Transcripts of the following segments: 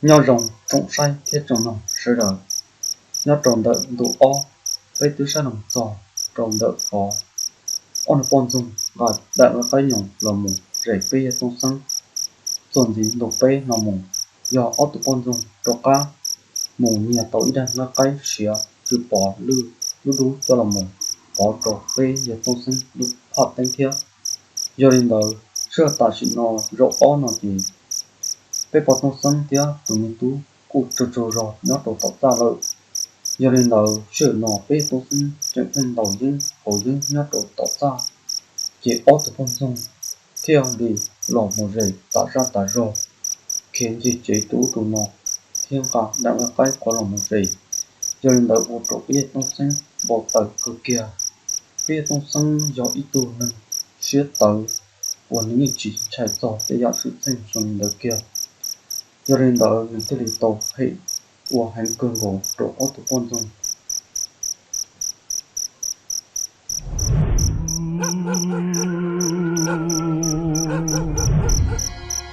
Nyob zoo tsoom saib thiab tsoom mloog sawv daws, nyob rau ntawm ntu ob, peb twb sab loo txog rau ntawm qhov ob tug poj ntxoog nqa daim nqaij qaib nyoos los mus zes peb yawg Tooj Xeeb. Txuas ntxiv ntu peb no mus, yog ob tug poj ntxoog rov qab mus nyiag tau ib daim nqaij qaib siav tsw pov lwj lub dub coj los mus pov rau peb yawg Tooj Xeeb lub phaj teeb thiab. Yog li ntawd, sij hawm tam sim no zaum ob no ces peb pog Tooj Xeeb thiab tus me tub kuj tsaug tsaug zog nyob rau tom txaj lawm. Yog li ntawd, sij hawm no peb Tooj Xeeb tseem pheej ntaus yeeb haus yeeb nyob rau tom txaj, ces ob tug poj ntxoog thiaj li los mus zes tas zaj tas zog, khiav ncig tsev rau ub rau no thiab nqa daim nqaij qaib qhuav los mus zes. Yog li ntawd, ua rau peb Tooj Xeeb npau taws kawg kiag. Peb Tooj Xeeb yog ib tug neeg siab tawv uas nws yeej tsis ntshai txog tej yam xwm txheej zoo li ntawd kiag. Yog li ntawd, nws thiaj li tau hem ua heev kawg nkaus rau ob tug poj ntxoog.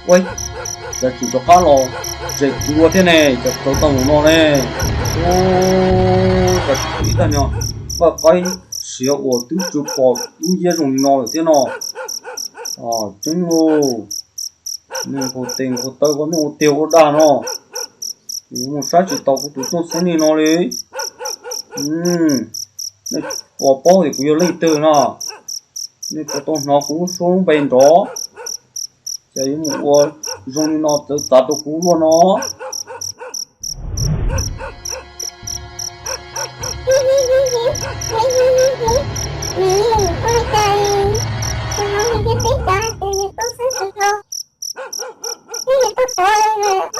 Ua, cas tseem rov qab los zes kuv ua thiab ne, cas txawv tau mus no ne? Ua, cas tseem ib tag no nqaij qaib siav uas twb tsw pom lub yiab zoo li no lawm thiab no. Tseeb lauj, nej nqaus tes nqaus taw koj nej ua tiag ua dag no, kuv mus saib tsis taus kuv tus Tooj Xeeb li no li. Nej puas paub tias kuv yog leej twg no? Nej puas tau hnov kuv lub suab lub npe nrov? Cas yuav mus ua zoo li no txawv txav rau kuv luaj no? Nws ua li cas, tus no nws thiaj teb cov hais tias nws Tooj Xeeb tsis zoo. Twb yog tuaj tuav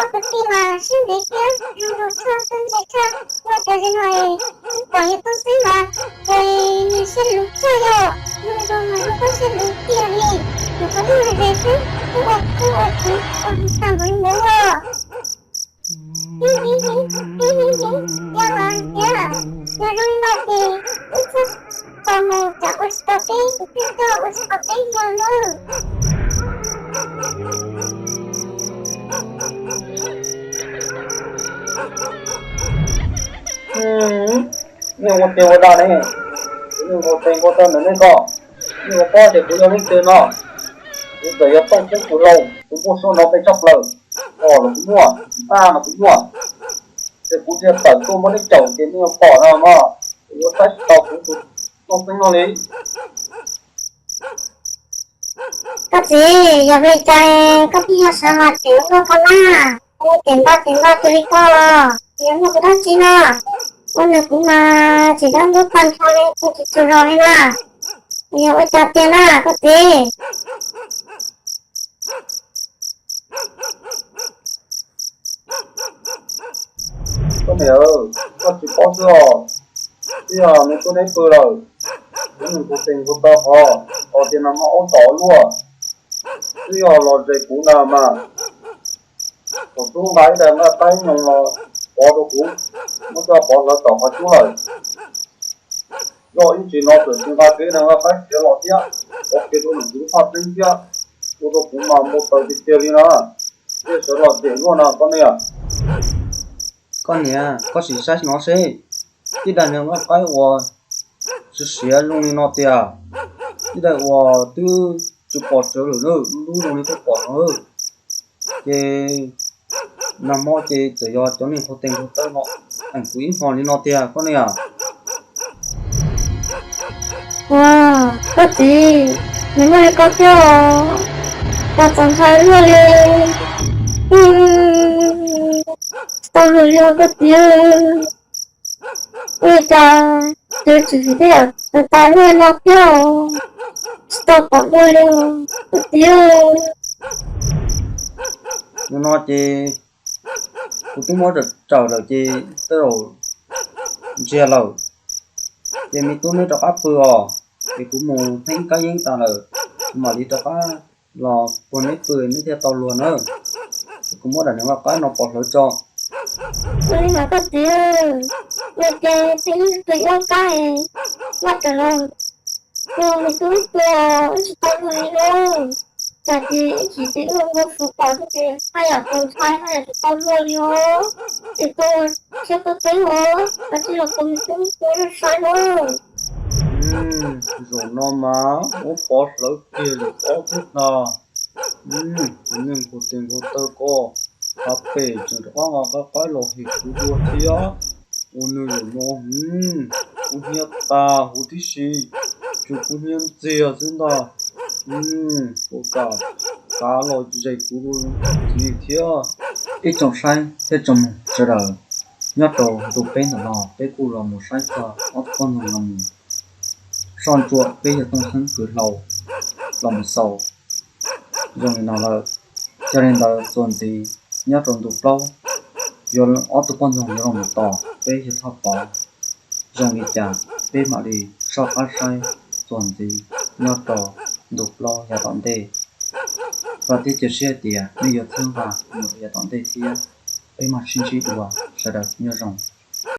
ob kwv tij mas siab ntev thiab zoo zoo tshaj, siab ntev tshaj, ua cas zaum no es pom yawg Tooj Xeeb mas ces nws siab luv tshaj yom, zoo zoo mas zoo koj siab luv tiag li. Nws qhov twg los ze xwb, twb ua twb ua tsis ua tsis tag npaum li ntawd os. Yog los tias, yog zoo li no ces wb txhob tos mus tsam ua tsis tau peb tus kheej tuaj ua tsis tau peb yawg nawb. Nej ua tiag ua dag ne, kuv nej nqaus tes nqaus taw ntawm nej ko, nej ua paub tias kuv yog leej twg no? Kuv txawm yog Tooj Xeeb tus hlau, tus muaj suab nrov npe tshaj plaws, os los kuv muaj, ntaj los kuv muaj. Ces kuv thiaj tawm tuaj muab nej caum ces nej yuav pom no mog, kuv yuav saib tsis tau kuv tus Tooj Xeeb no li. Koj txiv, yog vim li cas koj thiaj yuav sawv los cem koj na? Cem ntag cem ntag, tus li koj los yuav muaj tus dab tsi no? Ua nws kuv mas tsis dab ntub tag nrho li, kuv tsis tshua zoo li na. Yog ua cas tiag na koj txiv? Koj niam, koj tsis paub xwb os. Twb yog nws tuaj neb pw lawm, kuv nws nqus tes nqus taw qhov, qhov tias nag hmo aub tom luaj, twb yog los zes kuv ntag mas. Thaum twb nqa ib daim nqaij qaib nyoos los pov rau kuv, muab coj pov hlawv tom qhov cub lawm. Zoj ib ntsis no txawm tsis nqa kiag daim nqaij qaib khiav los thiab, pov kiag rau nws kuv lub qhov teeb thiab, ua rau kuv mas npau taws tiag tiag li na. Thiaj sawv los cem luaj na koj niam. Koj niam, koj sim saib no seb, ib daim nqaij qaib uas siav siav zoo li no tiag, ib daim uas twb tsis pom tsawv lawm na, lub zoo li koj pom no. Ces nag hmo ces txawm yog cov neeg nqus tes nqus taw no eem kuv ib hmo li no tiag koj niam. Ua, koj txiv, nws muaj li koj thiab os, cas txaus ntshai luaj li. Tsis tau hwm li os koj txiv. Ua li cas tseem tsis txawv tas luaj no thiab os, tsis tau pom dua li os koj txiv. Nim no ces kuv twb muab tsawm lawm ces tej zaum ntsiag lawm, ces me tub neb rov qab pw os, ces kuv mus theej kab yeeb tas lawm, kuv mam li rov qab los puag neb pw neb thiaj tau luag na. Ces kuv muab daim niag vaj qaib no pov hlawv tso. Ua li mas koj txiv, ua ces txiv ib tug ib kab es vaj tawm los, ua me tub ib tug, wb tsis tau luag li lauj. Cas ces ib chim ces wb ua npau suav pom xwb ces haj yam txaus ntshai haj yam tsis tau luag li os. Ces koj siab peb peb os, kav tsij los tos me tub tuaj saib na. Zaum no mas muab pov hlawv kiag lwm ob tug na. Tus neeg nkaus tes nkaus taw ko, ha pem tseem rov qab nqa qab qaib los hem kuv dua thiab. Ua nws zaum no, kuv hnia tas huv tib si, tsuas kuv hnia ntxiag xwb ntag. Ua kam kav los zes kuv dua ntxiv thiab. Ib tsoom saib thiab tsoom mloog sawv daws, nyob rau ntu peb ntawm no peb kuj los mus saib txog ob tug poj ntxoog los mus soj ntsuam peb yawg Tooj Xeeb kwv Hlau los mus xaus zoo li no lawm. Yog li ntawd txuas ntxiv nyob rau ntu plaub, yuav ob tug poj ntxoog yuav los mus tom peb yawg Thoj Pov zoo li cas, peb mam li soj qab saib txuas ntxiv nyob rau ntu plaub yav tom ntej. Vam thiab cia siab hais tias nej yuav txhawb nqa mus rau yav tom ntej thiab. Peb mam sib ntsib dua, sawv daws nyob zoo.